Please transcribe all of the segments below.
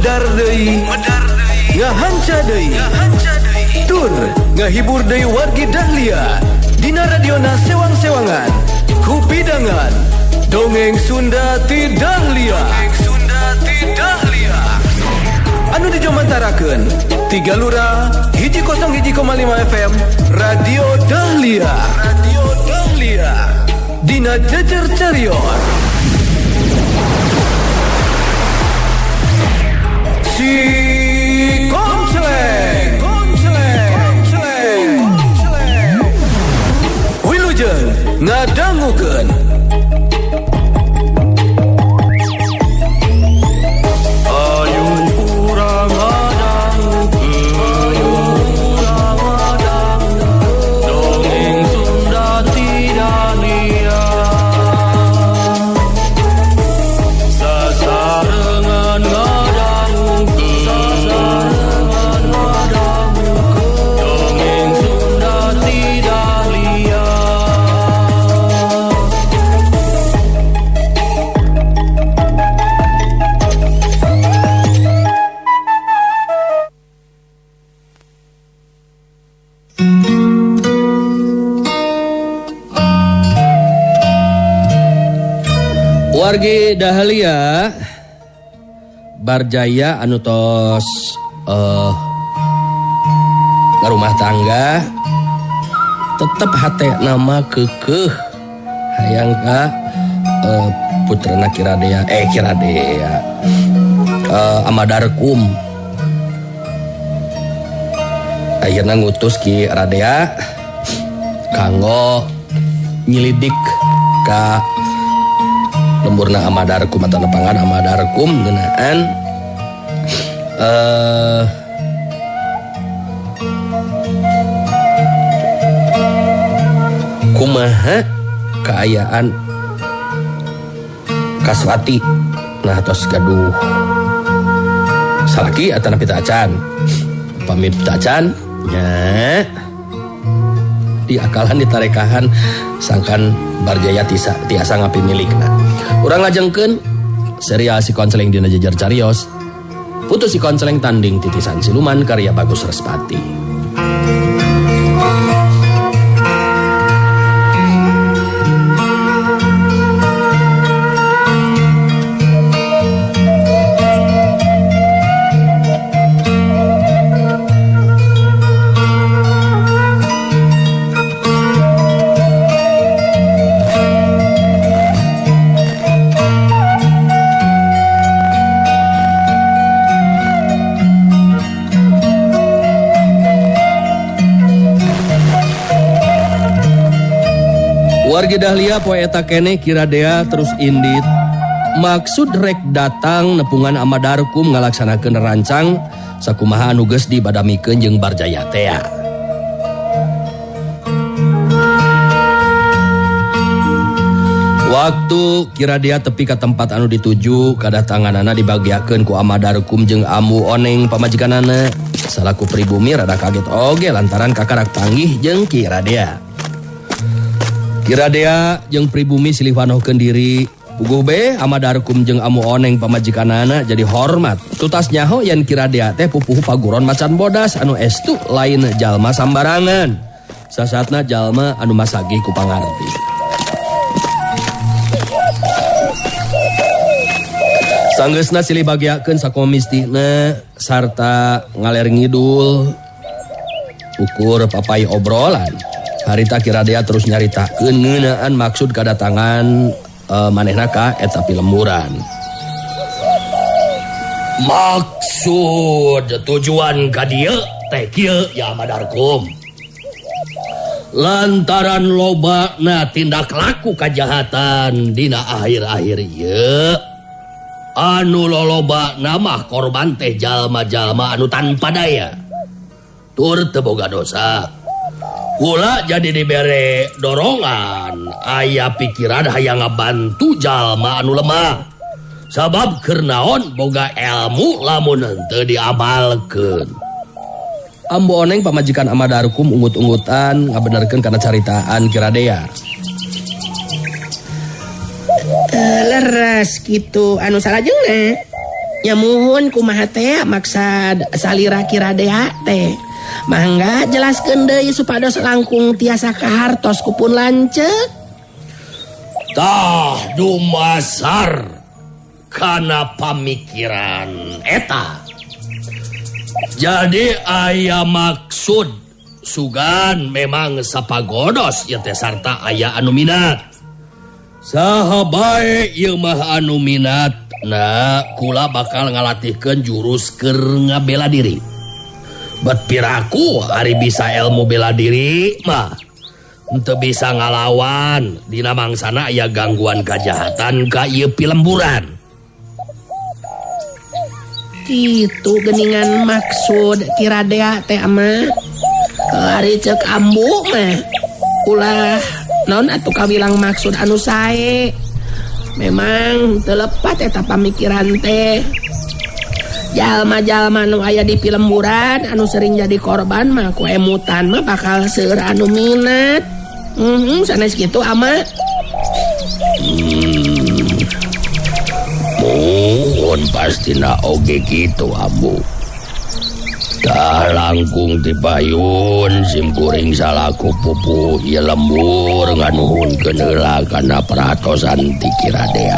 Medar deui, ngahanca deui, tur ngahibur deui wargi Dahlia dina radiona sewang-sewangan kupidangan Dongeng Sunda ti Dahlia. Anu dijomantarakeun Tiga Lura 101,5 FM Radio Dahlia. Radio Dahlia dina Jejer Carios. Si Konceleng, Konceleng, Konceleng. Wilujeng ngadangukeun. Dongeng Sunda ti Dahlia. Sasarengan ngadangukeun, dongeng Sunda ti Dahlia. Wargi Dahlia Barjaya anu tos ngarumah tangga tetep hate nama kekeh hayang ka putrana Kiradea Kiradea Amadarkum akhirna ngutus Ki Radea kanggo nyelidik ka lemburna Amadarkum atau nepangan Amadarkum ngeunaan kumaha kaayaan Kaswati. Nah tos gaduh salaki atanapi teu acan, pamit teu acan nya diakalan ditarekahan sangkan Barjaya tiasa ngapimilikna. Urang lajengkeun serial Si Konceleng dina Jejer Carios. Putus Si Konceleng tanding titisan siluman karya Bagus Respati. Wargi Dahlia poe eta keneh Kiradea terus indit. Maksud rek datang nepungan Amadarkum ngalaksanakeun rancang sakumaha anu geus dibadamikeun jeung Barjaya tea. Waktu Kiradea tepi ka tempat anu dituju, kadatanganana dibagiakeun ku Amadarkum jeung Ambu Oneng pamajikanana. Salaku pribumi rada kaget oge lantaran kakarak panggih jeung Kiradea. Kiradea jeung pribumi silih wanohkeun diri. Puguh be Amadarkum jeung Amu Oneng pamajikanana jadi hormat. Tutas nyaho yen Kiradea teh pupuhu paguron macan bodas anu estu lain jalma sambarangan. Sasatna jalma anu masagih ku pangarti. Sanggeusna silih bagiakeun sakomistina sarta ngaler ngidul ukur papai obrolan. Harita Kiradea terus nyaritakeun ngeunaan maksud kadatangan manehna ka eta pilemburan. Maksud tujuan ka dieu teh kieu ya Madarkum. Lantaran lobana tindak laku kajahatan dina akhir-akhir ieu anu lolobana mah korban teh jalma-jalma anu tanpa daya tur teu boga dosa. Kula jadi dibere dorongan aya pikiran hayang ngabantu jalma anu lemah. Sabab keur naon boga ilmu lamun henteu diamalkeun. Ambu Oneng pamajikan Amadarkum ungut-ungutan ngabenerkeun kana caritaan Kiradea. Leres kitu anu salajengna. Nya muhun kumaha teh maksad salira Kiradea teh. Mangga jelaskeun deui supados langkung tiasa kahartos ku pun lanceuk. Tah dumasar kana pamikiran eta. Jadi aya maksud sugan memang sapagodos ieu teh sarta aya anu minat. Saha bae ieu mah anu minat. Nah, kula bakal ngalatihkeun jurus keur ngabela diri. Bet piraku ari bisa ilmu bela diri mah henteu bisa ngalawan dina mangsana aya gangguan kajahatan ka ieu pilemburan. Kitu geuningan maksud Kiradea teh ama. Ari ceuk ambu mah ulah naon atuh kawilang maksud anu sae. Memang teu lepat eta pamikiran teh. Jalma-jalma nu aya di pilemburan anu sering jadi korban mah ku emutan mah bakal seueur anu minat. Sanes kitu ama. Mohon pastina oge kitu ambu. Tah langkung ti payun sim kuring salaku pupuh ieu lembur nganuhunkeun heula kana perhatosan ti Kiradea.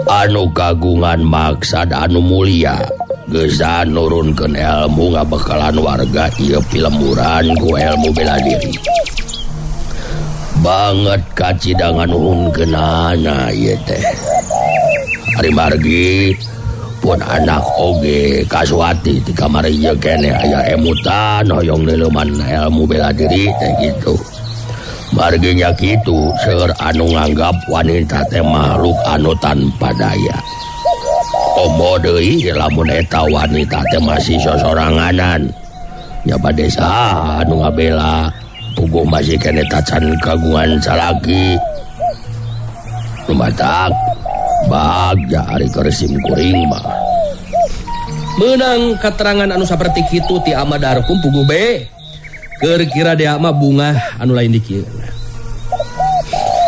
Anu kagungan maksad anu mulia geus nurunkeun ilmu ngabekalan warga ieu pilemburan ku ilmu bela diri. Banget kacida nganuhunkeunana ieu teh. Ari margi pun anak oge Kaswati di kamar ieu keneh aya emutan hoyong leuleman ilmu bela diri teh kitu. Margi nya kitu seueur anu nganggap wanita teh makhluk anu tanpa daya. Komo deui lamun eta wanita teh masih sosoranganan. Nya bade saha anu ngabela puguh masih keneh tacan kagungan salaki. Lumatak bagja ari keur sim kuring mah. Meunang katerangan anu saperti kitu ti Ama Darkum puguh be. Keur Kiradea mah bungah anu lain dikir.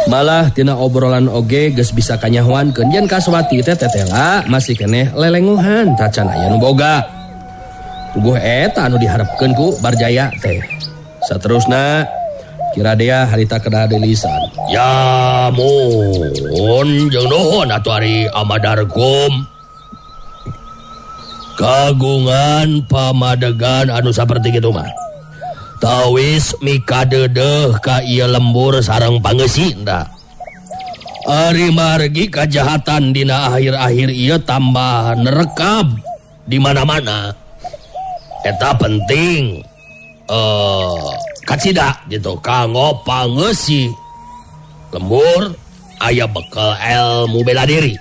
Malah tina obrolan oge geus bisa kanyahoankeun yen Kaswati teh tetela masih keneh lelenguhan tacan aya nu boga. Puguh eta anu diharepkeun ku Barjaya teh. Saterusna Kiradea harita kedah deui lisan. Ya mun jeung nuhun atuh ari Ama Darkum. Kagungan pamadegan anu saperti kitu mah. Tawis mikadeudeuh ka ieu lembur sareng pangeusi da. Ari margi kajahatan dina akhir-akhir ieu tambah nerekab di mana-mana. Eta penting kacida gitu kanggo pangeusi lembur aya bekal ilmu bela diri.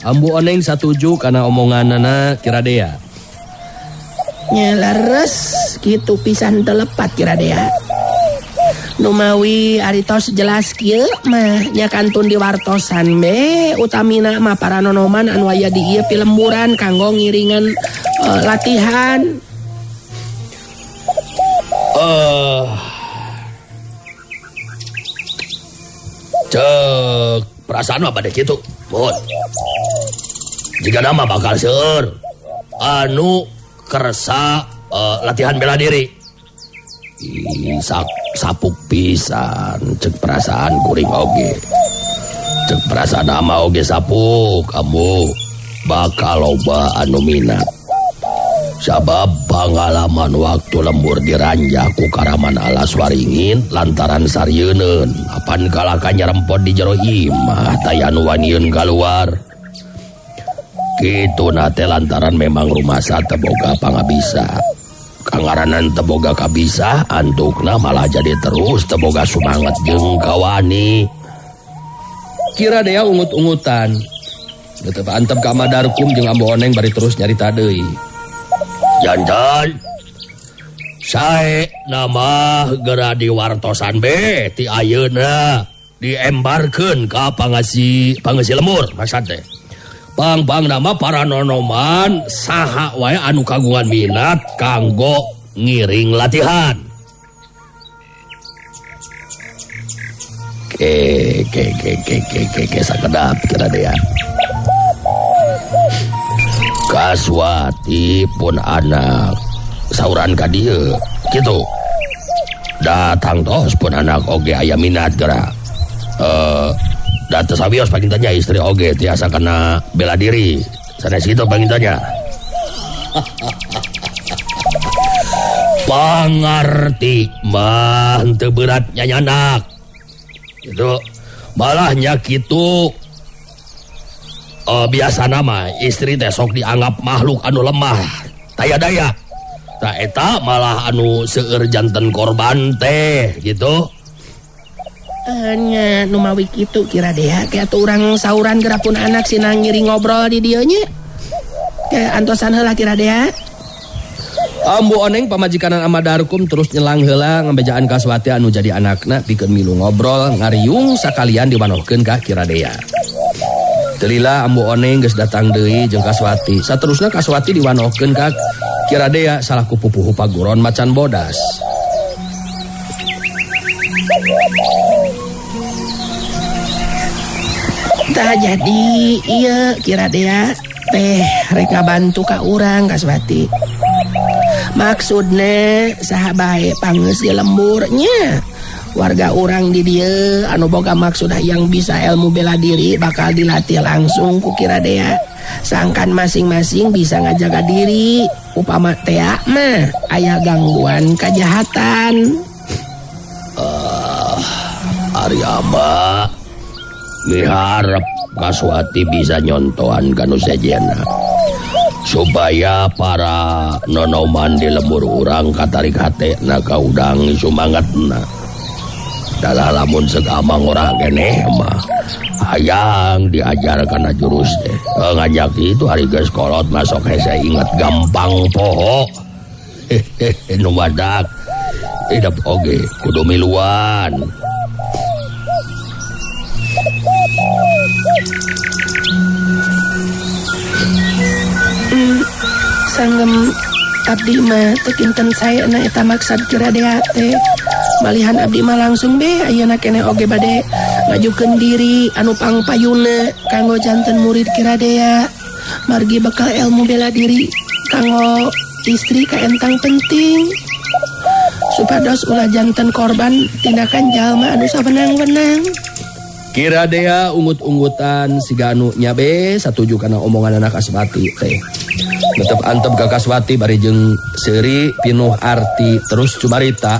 Ambu Oneng satuju kana omonganana Kiradea. Nya leres kitu pisan teu lepat Kiradea. Numawi ari tos jelas kieu mah nya kantun diwartosan be utamina mah para nonoman anu aya di ieu pilemburan kanggo ngiringan latihan. Cek perasaan mah bade kitu. Mohon. Jika nama bakal seueur anu kersa latihan bela diri. Sapuk pisan cek perasaan kuring oge. Cek perasaan ama oge sapuk ambu bakal loba anu minat. Sabab pangalaman waktu lembur diranjah ku Karaman Alas Waringin lantaran sarieun apan kalahka nyerempot di jero imah taya anu wanieun kaluar. Kitu nate lantaran memang rumasa teboga pangabisa. Kangaranan teboga kabisa antukna malah jadi terus teboga sumanget jeung kawani. Kiradea ungut-ungutan. Tetep antep ka Madarkum jeung Ambu Oneng bari terus nyarita deui. Jantan sae nama gera diwartosan be ti ayeuna diembarkeun ka pangasi lembur maksud teh. Pang-pang nama para nonoman saha wae anu kagungan minat kanggo ngiring latihan. Ke sakedap Kiradea. Kaswati pun anak sauran ka dieu kitu. Datang tos pun anak oge aya minat geura. Da teu sawios panginten istri oge tiasa kana bela diri. Sanes kitu panginten. Pangarti mah henteu berat nyanyanak. Gitu. Malahnya kitu biasa nama istri teh sok dianggap makhluk anu lemah, taya daya. Tah eta malah anu seueur janten korban teh gitu. Nya numawi kitu kira dea kayak atuh urang sauran geura pun anak sinang ngiring ngobrol di dieu nya. Kayak antosan heula kira dea. Ambu Oneng pamajikanan Ama Darkum terus nyelang heula ngabejaan Kaswati anu jadi anakna pikeun milu ngobrol ngariung sakalian diwanohkeun ka Kiradea. Telila Ambu Oneng geus datang deui jeung Kaswati. Saterusna Kaswati diwanohkeun ka Kiradea salaku pupuhu paguron macan bodas. Tah jadi ieu Kiradea teh rek ngabantu ka urang Kaswati. Maksudna saha bae pangeus di lemburnya. Warga urang di dieu anu boga maksud yang bisa ilmu bela diri bakal dilatih langsung ku Kiradea. Sangkan masing-masing bisa ngajaga diri. Upama tea mah aya gangguan kejahatan. Ari Abah miharep Kaswati bisa nyontohan kanu sejenna supaya para nonoman di lembur urang katarik hatena ka udang sumangatna. Dalah lamun seuk amang ora keneh mah hayang diajar kana jurus teh. Ngajak itu ari geus kolot masuk hese inget gampang poho. Nu badak hidup oge kudu miluan. Sanggem abdi mah teu kinten saena eta maksad Kiradea teh. Malihan abdi mah langsung be ayeuna keneh oge bade ngajukeun diri anu pangpayuna kanggo janten murid Kiradea. Margi bekal ilmu bela diri kanggo istri kaentang penting. Supados ulah janten korban tindakan jalma anu sawenang-wenang. Kiradea ungut-ungutan siga anu nyabe satuju kana omongan anak Kaswati teh. Netep antep ka Kaswati bari jeung seuri pinuh arti terus cumarita.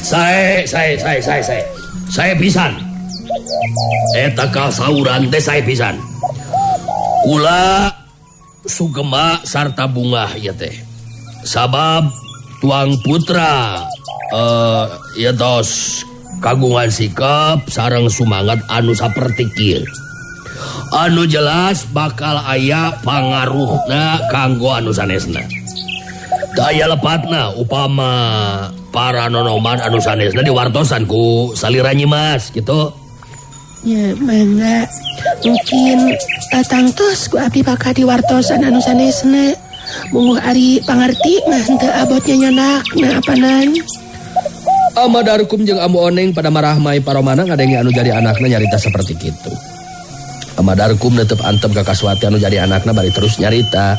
Sae Sae pisan. Eta kasauran teh sae pisan. Kula sugema sarta bungah ieu teh. Sabab tuang putra ieu tos kagungan sikap sareng sumangat anu saperti kieu. Anu jelas bakal aya pangaruhna kanggo anu sanesna. Daya lepatna upama para nonoman anu sanesna diwartosan ku salira Nyimas gitu. Ya mangga mungkin tangtos ku abdi bakal diwartosan anu sanesna. Mungguh ari pangarti mah henteu abotnya nyanak na apanan. Ama Darkum jeung Ambu Oneng pada marahmai paromana ngadenge anu jadi anakna nyarita seperti kitu. Ama Darkum netep antep ka Kaswati anu jadi anakna bari terus nyarita.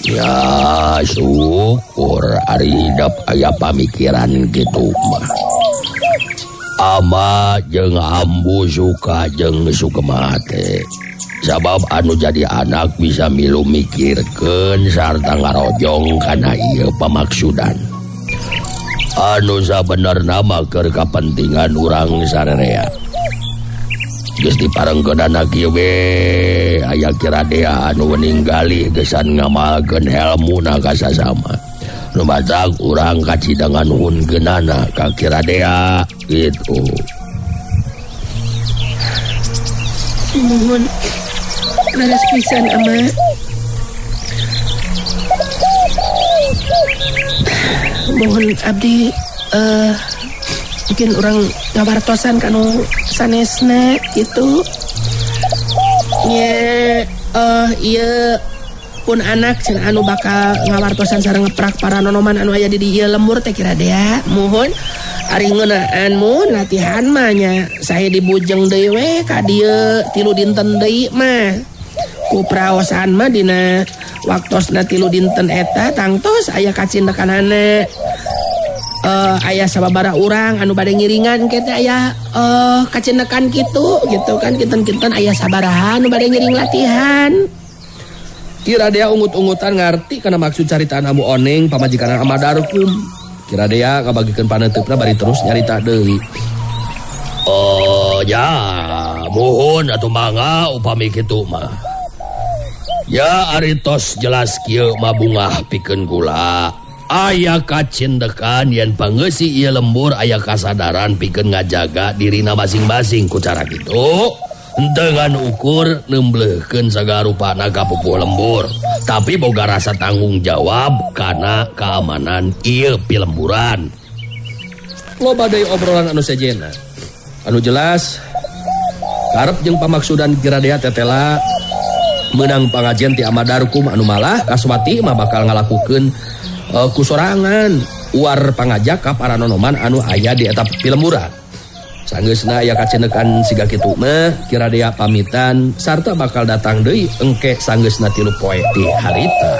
Ya syukur ari hidap aya pamikiran gitu mah. Ama jeung ambu suka jeung sukema teh. Sabab anu jadi anak bisa milu mikirkeun sarta ngarojong kana ieu pamaksudan. Anu sabenerna mah keur kapentingan urang sarerea. Geus diparengkeunana kieu we aya Kiradea anu ninggali gesan ngamalkeun helmuna ka sasama. Nu matak urang kacidangan nuhunkeunana ka Kiradea gitu. Nuhun leres pisan ama. Mohon abdi mungkin orang ngawartosan kanu sanesna gitu. Nya ieu pun anak cenah anu bakal ngawartosan sareng ngeprak para nonoman anu aya di dieu lembur teh Kiradea. Muhun ari ngeunaan mun latihan mah nya sae dibujeng deui we ka dieu 3 dinten deui mah. Ku praosan mah dina waktosna 3 dinten eta tangtos aya kacindekanana. Aya sababaraha urang anu bade ngiringan ke teh aya kacindekan kitu gitu kan kinten-kinten aya sabaraha anu bade ngiring latihan. Kira dia ungut-ungutan ngarti kana maksud caritaan Ambu Oneng pamajikan Ama Darkum. Kira dia ngabagikeun paneuteup bari terus nyarita deui. Oh ya, muhun atuh mangga upami kitu mah. Ya ari tos jelas kieu mah bungah pikeun kula. Aya kacindekan yen pangeusi ieu lembur aya kasadaran pikeun ngajaga dirina masing-masing ku cara kitu. Dengan ukur nemblehkeun sagarupana ka pupuh lembur, tapi boga rasa tanggung jawab kana keamanan ieu pilemburan. Loba deui obrolan anu sejena. Anu jelas karep jeung pamaksudan Kiradea tetela meunang pangajian ti Ama Darkum anu malah Kaswati mah bakal ngalakukeun kusorangan uar pangajak ka para nonoman anu aya di eta pilemburan. Sanggeusna aya kacenekan siga kitu mah Kiradea pamitan sarta bakal datang deui engke sanggeusna 3 poe ti harita.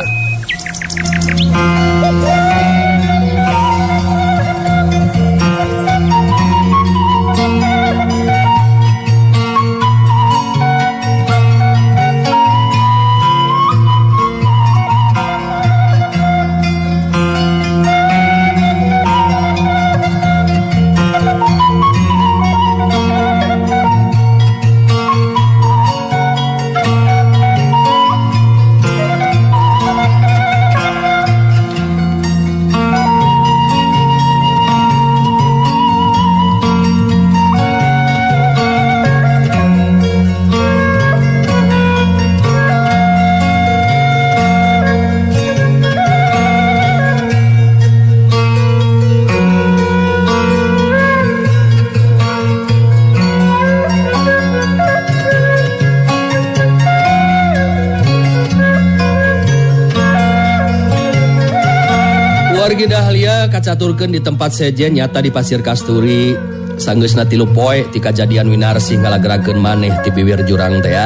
Wargi Dahlia kacaturkeun di tempat sejen nyata di Pasir Kasturi. Sanggeusna 3 poe ti kajadian Winarsih ngalagerakeun maneh ti biwir jurang teh.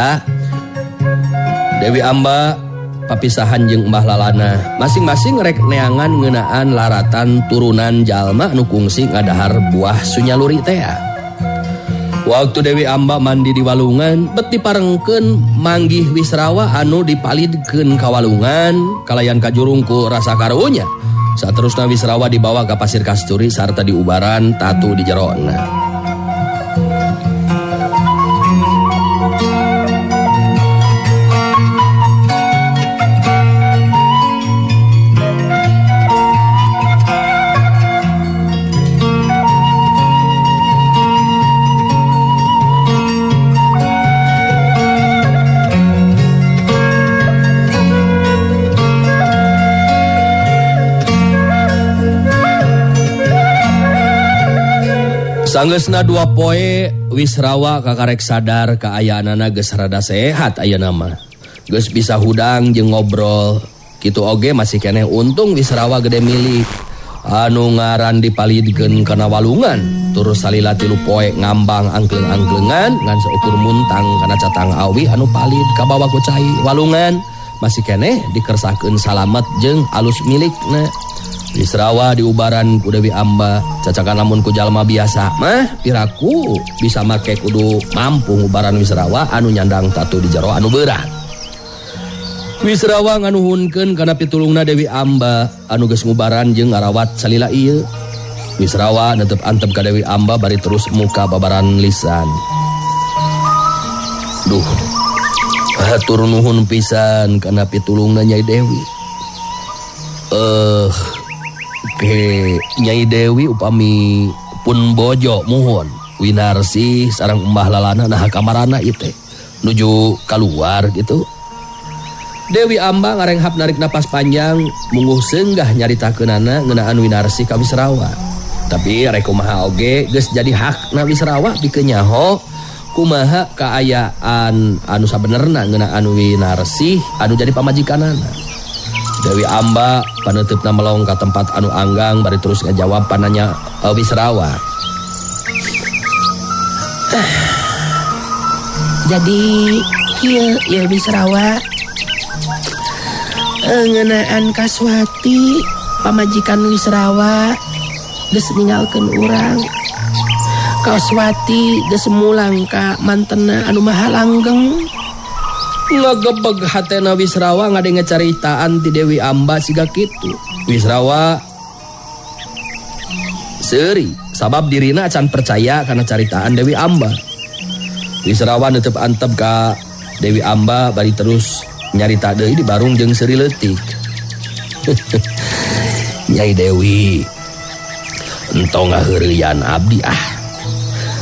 Dewi Amba papisahan jeung Mbah Lalana masing-masing rek neangan ngeunaan laratan turunan jalma nu kungsi ngadahar buah sunyaluri teh. Waktu Dewi Amba mandi di walungan bet diparengkeun manggih Wisrawa anu dipalidkeun ka walungan kalayan kajurungku rasa karunya. Saterusna Wisrawa dibawa ke Pasir Kasturi sarta diubaran tatu di jerona. Sanggeusna 2 poe Wisrawa kakarek sadar kaayaanana geus rada sehat ayeuna mah. Geus bisa hudang jeung ngobrol. Kitu oge masih keneh untung Wisrawa gede milik. Anu ngaran dipalidkeun kana walungan, turus salila 3 poe ngambang angkleng-angklengan ngan seukur muntang kana catang awi anu palid kabawa ku cai walungan. Masih keneh dikersakeun salamet jeung alus milikna. Wisrawa diubaran ku Dewi Amba cacakan lamun ku jalma biasa mah piraku bisa make kudu mampu ngubaran Wisrawa anu nyandang tatu di jero anu beurah. Wisrawa nganuhunkeun kana pitulungna Dewi Amba anu geus ngubaran jeung ngarawat salila ieu. Wisrawa netep antep ka Dewi Amba bari terus muka babaran lisan. Duh, hatur nuhun pisan kana pitulungna Nyai Dewi. Ke Nyai Dewi upami pun bojo muhun Winarsih sareng Mbah Lalana nah kamarana ieu teh nuju kaluar gitu. Dewi Amba ngarenghap narik napas panjang mungguh senggah nyaritakeunana ngeunaan Winarsih ka Wisrawa. Tapi rek kumaha oge geus jadi hakna Wisrawa pikeun nyaho kumaha kaayaan anu sabenerna ngeunaan Winarsih anu jadi pamajikanana. Dewi Amba paneuteup melong ka tempat anu anggang bari terus ngajawab pananya Wisrawa. Jadi Kieu ieu Wisrawa ngeunaan Kaswati pamajikan Wisrawa geus ninggalkeun urang. Kaswati geus mulang ka mantena anu maha langgeng. Ngagebeg hatena Wisrawa ngadenge caritaan ti Dewi Amba siga kitu. Wisrawa seuri sabab dirina can percaya kana caritaan Dewi Amba. Wisrawa neuteub antep ka Dewi Amba bari terus nyarita deui di barung jeung seuri leutik. Nyai Dewi, entong ngaheureuyan abdi ah.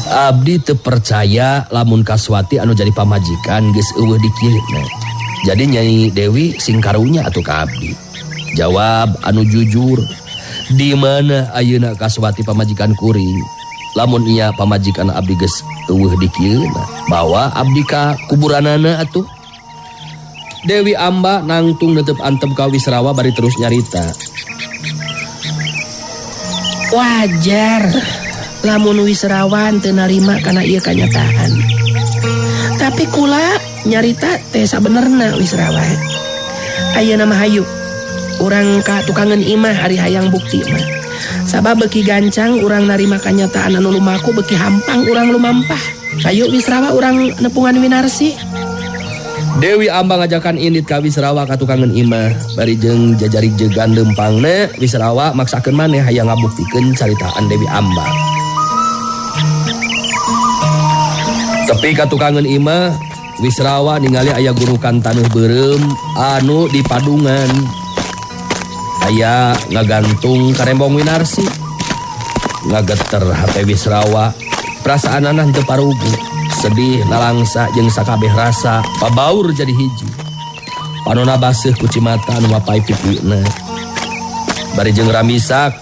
Abdi teu percaya lamun Kaswati anu jadi pamajikan geus eueuh di kieu. Jadi Nyai Dewi sing karunya atuh ka abdi. Jawab anu jujur. Di mana ayeuna Kaswati pamajikan kuring? Lamun ieu pamajikan abdi geus eueuh di kieu, bawa abdi ka kuburanana atuh. Dewi Amba nangtung neuteub antep ka Wisrawa bari terus nyarita. Wajar lamun Wisrawan teu narima kana ieu kanyataan. Tapi kula nyarita teh sabenerna Wisrawa. Ayeuna mah hayu urang ka tukangeun imah ari hayang bukti mah. Sabab beuki gancang urang narima kanyataan anu lumaku beuki hampang urang lumampah. Hayu Wisrawa urang nepungan Winarsi. Dewi Amba ngajakan indit ka Wisrawa ka tukangeun imah bari jeung jajarik jegan leumpangna. Wisrawa maksakeun maneh hayang ngabuktikeun caritaan Dewi Amba. Tepi ka tukangeun imah, Wisrawa ningali aya gurukan taneuh beureum anu di padungan. Aya ngagantung karembong Winarsi. Ngageter hate Wisrawa, perasaanana henteu parugu. Sedih nalangsa jeung sakabeh rasa pabaur jadi hiji. Panona baseuh ku cimata anu mapai pipina. Bari jeung ramisak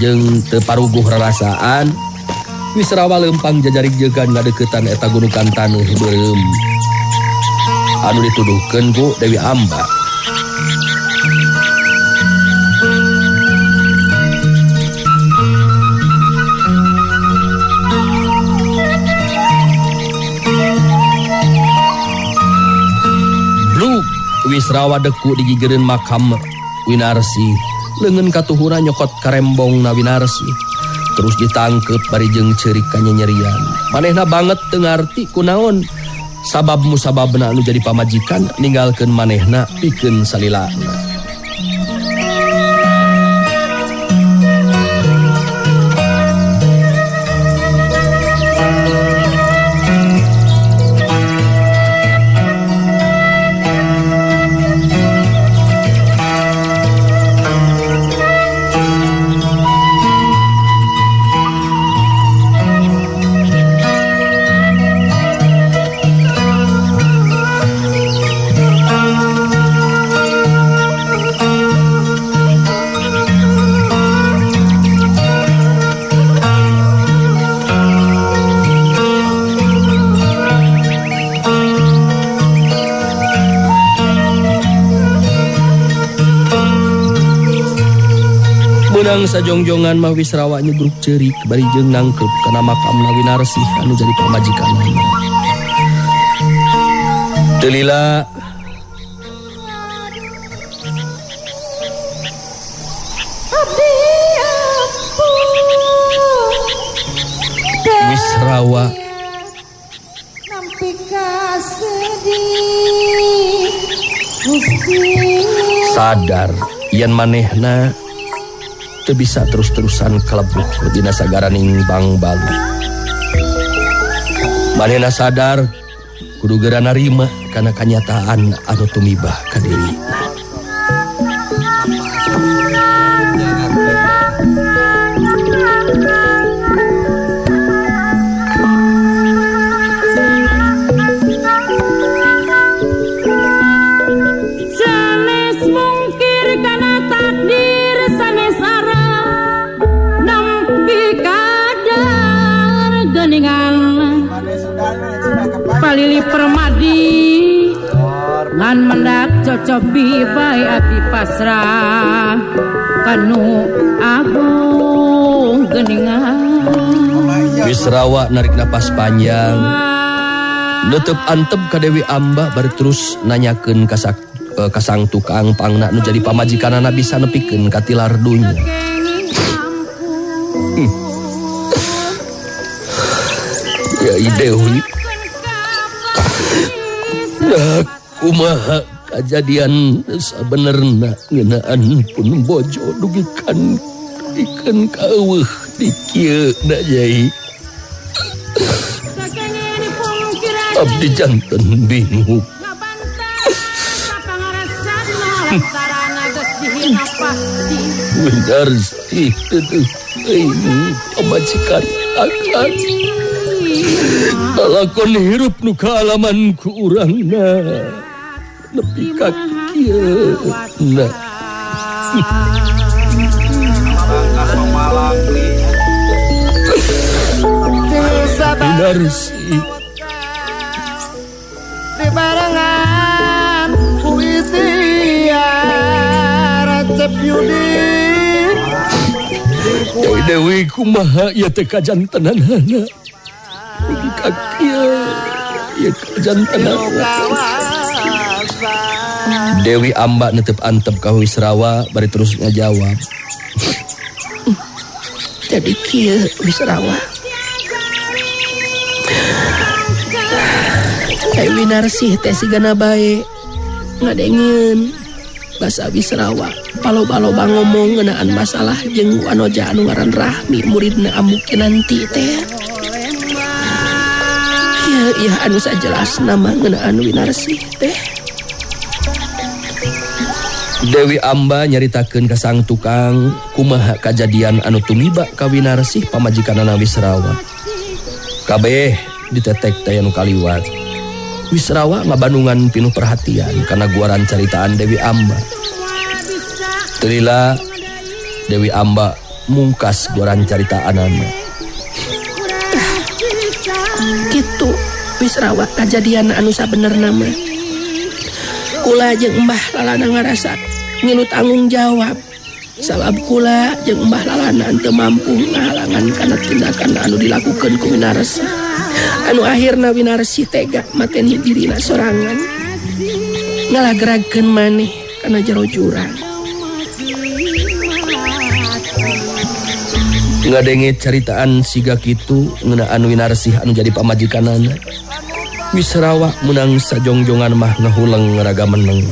jeung teu paruguh rarasaan, Wisrawa leumpang jajarik jegan ngadeuketan eta gunukan taneuh beureum anu dituduhkeun ku Dewi Amba. Bluk, Wisrawa deku digigireun makam Winarsi. Leungeun katuhura nyokot karembong na Winarsi. Terus ditangkep bari jeung ceurik kanyanyerian. Manehna banget teu ngarti kunaon sabab musababna anu jadi pamajikan ninggalkeun manehna pikeun salilana. Menang sajongjongan mah Wisrawa nyegruk ceurik bari jeung nangkep kana makamna Winarsi anu jadi pamajikanna. Teu lila Wisrawa sadar yen manehna teu bisa terus-terusan kalebuh dina sagaraning bangbalu. Manehna sadar kudu geura narima kana kanyataan anu tumibah ka dirina. Sanes mungkir kana takdir sanes arah nampi kadar geningan palili permadi ngan mendak cocobi bae abi pasrah kanu agung geningan. Wisrawa narik napas panjang. Netep antep ka Dewi Amba bari terus nanyakeun ka sang tukang pangna nu jadi pamajikanana bisa nepikeun ka tilar dunya. Yai Dewi. Nah, kumaha kajadian sabenerna ngeunaan pun bojo dugikan ikan kaweuh di kieu da Yai. Abdi janten bingung. Benar sih ini pamajikan akan lalakon hirup nu kaalaman ku urangna nepi ka kieu na. Benar sih dibarengan ku ikhtiar Cep Yudi. Dewi Dewi kumaha ieu teh kajantenanana. Dugi ka kieu ieu kajantenanana. Dewi Amba netep antep ka Wisrawa bari terus ngajawab. Jadi kieu Wisrawa. Kai Winarsih teh sigana bae ngadengeun basa Wisrawa palo-baloba ngomong ngeunaan masalah jeung wanoja anu ngaran Rahmi muridna Ambu Kinanti teh. Ieu ieu anu sajelasna mah ngeunaan Winarsih teh. Dewi Amba nyaritakeun ka sang tukang kumaha kajadian anu tumiba ka Winarsih pamajikanana Wisrawa. Kabeh ditetek teh anu kaliwat. Wisrawa ngabandungan pinuh perhatian karena guaran caritaan Dewi Amba. Telila Dewi Amba mungkas guaran caritaanana. Kitu Wisrawa kajadian anu sabenerna mah. Kula jeung Mbah Lalana ngarasa ngilu tanggung jawab. Sabab kula jeung Mbah Lalana teu mampu ngahalangan kana tindakan anu dilakukeun ku Winarsih. Anu akhirna Winarsih tega mateni dirina sorangan. Ngalageragkeun maneh kana jero jurang. Ngadenge caritaan siga kitu ngeunaan Winarsih anu jadi pamajikanana. Wisrawa menang sajongjongan mah ngahuleng raga meneng.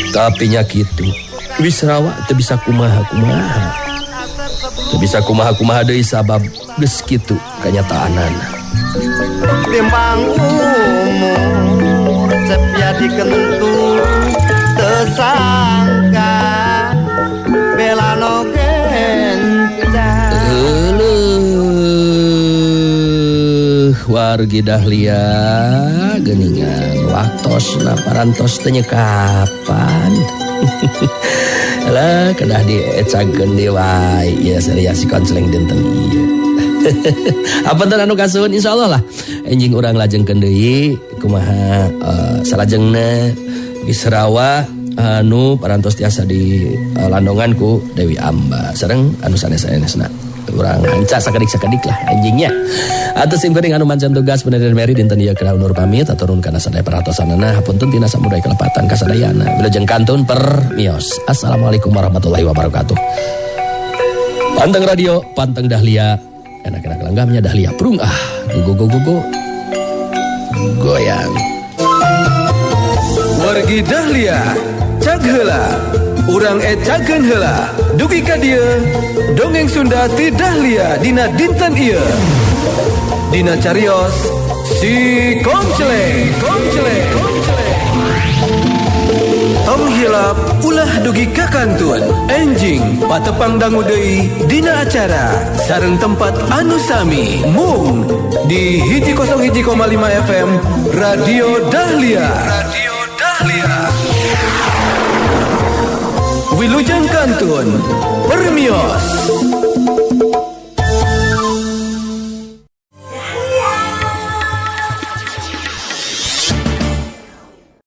Tapi nya kitu, Wisrawa teu bisa kumaha-kumaha. Teu bisa kumaha-kumaha deui sabab geus kitu kanyataanana. Timbang umur cep ya dikentu tersangka belano genca. Wargi Dahlia geningan waktosna parantos teh kapan. Lah kedah diecakeun deui wae ieu saria si konseling dinten ieu. Apunten anu kasuhun insyaallah lah enjing urang lajengkeun deui kumaha salajengna Wisrawa anu parantos tiasa di landongan ku Dewi Amba sareng anu sanes-sanesna. Urang hanca sakedik-sakedik lah anjingnya. Atas sim kuring anu mancan tugas bener Mary dinten ieu keur undur pamit aturun kana sadaya perhatosanana hapunten tina samurai kelepatan kasadayana. Wilujeng kantun per mios. Assalamualaikum warahmatullahi wabarakatuh. Panteng radio, panteng Dahlia. Enak-enak langgamnya Dahlia prung ah. Go go go go. Goyang. Wargi Dahlia, cag heula. Urang ecakeun heula. Dugi ka dieu, dongeng Sunda ti Dahlia dina dinten ieu. Dina carios si Komceleng, Komceleng, Komceleng. Tong hilap ulah dugi ka kantun. Enjing patepang dangu deui dina acara sareng tempat anu sami mung di 101,5 FM Radio Dahlia. Radio Dahlia. Wilujeng Kantun Permios.